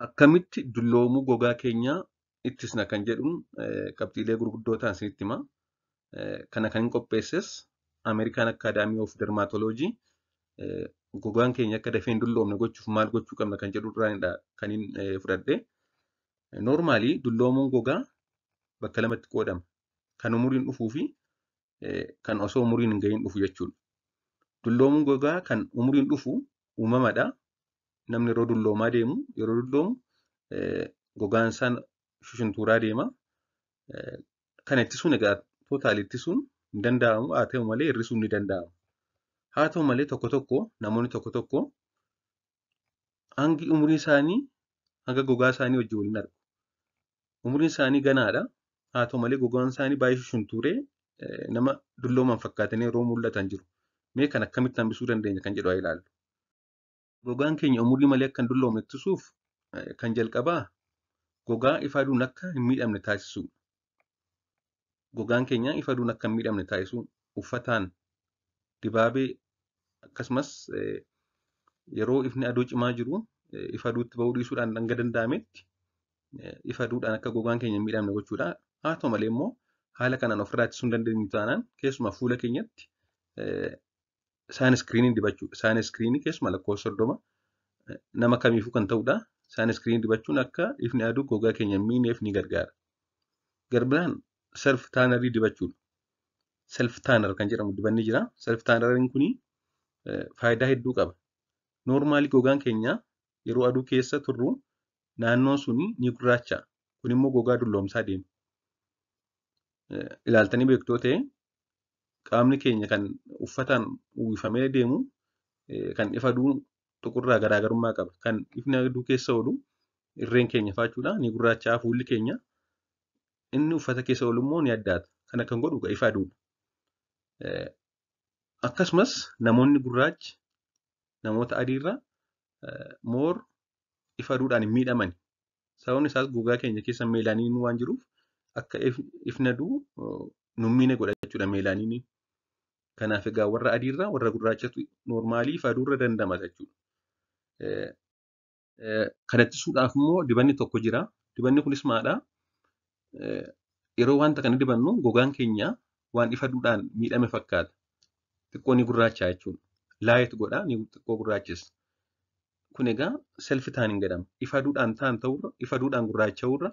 Akkamitti dulloomuu gogaa keenyaa ittisna kan jedhuun qabxiilee gurguddoo ta'an isinitti hima. Kana kan hin qopheesses American Academy of Dermatology gogaan keenya akka dafee hin dulloomne gochuuf maal gochuu qabna kan jedhu irraanidha kan hin fudhadhe. Normally dulloomuun gogaa bakka lamatti qoodama. Kan umuriin dhufuu fi kan osoo umuriin hin gahiin dhufu jechuudha. Dulloomuun gogaa kan umuriin dhufu uumamadha. Namni yeroo dulloomaa deemu, yeroo dulloomu gogaan isaa shushuntuuraa deema. Kana ittisuun egaa total ittisuun hin danda'amu, haa ta'u malee hir'isuun ni danda'ama. Haa ta'u malee tokko tokko namoonni tokko tokko hangi umurii isaanii hanga gogaa isaanii wajjin wal hin argu. Umuriin isaanii ganaadha. Haa ta'u malee gogaan isaanii baay'ee shushuntuuree nama dullooman fakkaatanii yeroo mul'atan jiru. Mee kan akkamitti hambisuu dandeenya kan jedhu haa ilaallu. Gogaan keenya umurii malee akka hin dulloomne ittisuuf kan jalqabaa gogaa ifa aduun akka hin miidhamne taasisuudha. Gogaan keenya ifa aduun akka hin miidhamne taasisuu, uffataan, dibaabee, akkasumas yeroo ifni aduu cimaa jiru ifa aduutti bahuu dhiisuudhaan hanga danda'ametti ifa aduudhaan akka gogaan keenya hin miidhamne gochuudha. Haa ta'u malee immoo haala kanaan ofirraa ittisuu hin dandeenyu taanaan keessumaa fuula keenyatti sunscreenii dibachuudha. Sunscreenii keessumaa lakkoofsa 30 nama kamiifuu kan ta'udha. Sunscreenii dibachuun akka ifni aduu gogaa keenya hin miineef ni gargaara. Garbiraan self tannerii dibachuudha. Self tanner kan jedhamu dibanni jira. Self tanneriin kuni faayidaa hedduu qaba. Normally gogaan keenya yeroo aduu keessa turru naannoon suni ni gurraacha'a. Kun immoo gogaa dulloomsaa deema. Ilaaltanii beektu yoo ta'e, qaamni keenya kan uffataan uwwifamee deemu kan ifa aduu tuqurraa garaagarummaa qaba. Kan ifni aduu keessa oolu irreen keenya fa'aa ni gurraacha'a, fuulli keenya inni uffata keessa oolu immoo ni addaata. Kana kan godhu ifa aduudha. Akkasumas namoonni gurraachi namoota adiirra more ifa aduudhaan hin miidhaman. Sababni isaas gogaa keenya keessa meelaaniin waan jiruuf akka ifni aduu nu miine godha jechuudha meelaaniin. Kanaaf egaa warra adiirraa warra gurraachatu normally ifa aduurra dandamata jechuudha. Kana ittisuudhaaf immoo dibanni tokko jira. Dibanni kunis maalidhaa? Yeroo wanta kana dibannu gogaan keenya waan ifa aduudhaan miidhame fakkaata. Xiqqoo ni gurraacha jechuudha. Light godha, ni xiqqoo gurraachisa. Kun egaa self tanning jedhama. Ifa aduudhaan tan ta'urra, ifa aduudhaan gurraacha'urra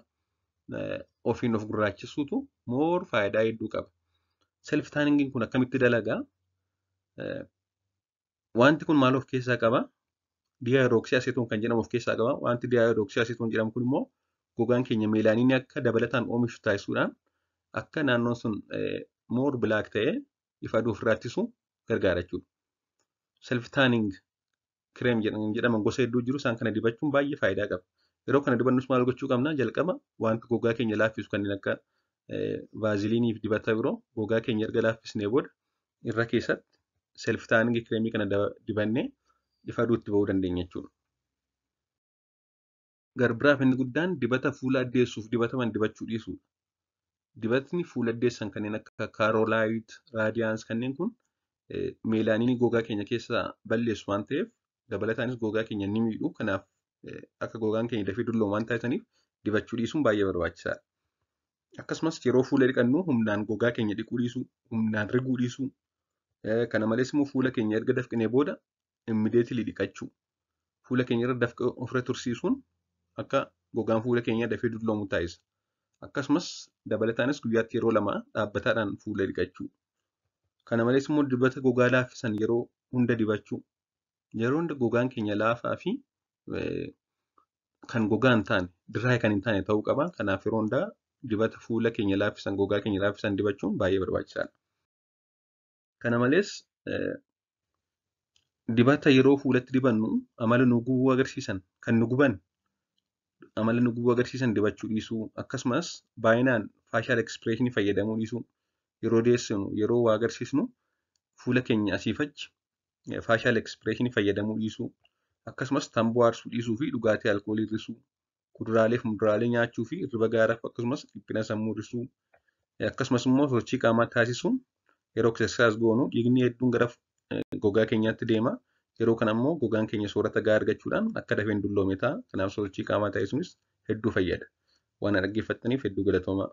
ofiin of gurraachisuutu more faayidaa hedduu qaba. Self tanningiin kun akkamitti dalagaa? Wanti kun maal of keessaa qaba? Dihydroxyacetone kan jedhamu of keessaa qaba. Wanti dihydroxyacetone jedhamu kun immoo gogaan keenya meelaaniinii akka dabalataan oomishu taasisuudhaan akka naannoon sun more black ta'ee ifa aduu ofirraa ittisu gargaara jechuudha. Self tanning cream jedhaman gosa hedduu jiru, isaan kana dibachuun baay'ee faayidaa qaba. Yeroo kana dibannus maal gochuu qabna? Jalqaba wanta gogaa keenya laaffisu kanneen akka vaaziliinii fi dibata biroo gogaa keenya erga laaffisnee booda irra keessatti self tanning creamii kana dibannee ifa aduutti bahuu dandeenya jechuudha. Garbiraaf inni guddaan dibata fuula addeessuuf dibataman dibachuu dhiisuudha. Dibatni fuula addeessan kanneen akka Caro Light, Radiance kanneen kun meelaaniinii gogaa keenya keessaa balleessu waan ta'eef dabalataanis gogaa keenya ni miidhu. Kanaaf akka gogaan keenya dafee dulloomu waan taasisaniif dibachuu dhiisuun baay'ee barbaachisaadha. Akkasumas yeroo fuula dhiqannu humnaan gogaa keenya dhiquu dhiisuu, humnaan riguu dhiisuu, kana malees immoo fuula keenya erga dafqinee booda immediately dhiqachuu. Fuula keenya irra dafqa ofirra tursiisuun akka gogaan fuula keenyaa dafee dulloomu taasisa. Akkasumas dabalataanis guyyaatti yeroo lama dhaabbataadhaan fuula dhiqachuu. Kana malees immoo dibata gogaa laaffisan yeroo hunda dibachuu. Yeroo hunda gogaan keenya laafaa fi kan gogaa hin taane, dry kan hin taane ta'uu qaba. Kanaaf yeroo hundaa dibata fuula keenya laaffisan, gogaa keenya laaffisan dibachuun baay'ee barbaachisaadha. Kana malees dibata yeroo fuulatti dibannu amala nu gubuu agarsiisan, kan nu guban, amala nu gubuu agarsiisan dibachuu dhiisuu, akkasumas baay'inaan facial expressionii fayyadamuu dhiisuu, yeroo deessinu, yeroo waa agarsiisnu fuula keenya asiif achi facial expressionii fayyadamuu dhiisuu, akkasumas tamboo aarsuu dhiisuu fi dhugaatii alkoolii hir'isuu, kuduraalee fi muduraalee nyaachuu fi hirriba gaarii, akkasumas dhiphina sammuu hir'isuu, akkasumas immoo sochii qaamaa taasisuun yeroo exercise goonu dhiigni hedduun gara gogaa keenyaatti deema. Yeroo kana immoo gogaan keenya soorata gahaa argachuudhaan akka dafee hin dulloomne ta'a. Kanaaf sochii qaamaa taasisuunis hedduu fayyada. Waan na dhaggeeffattaniif hedduu galatoomaa.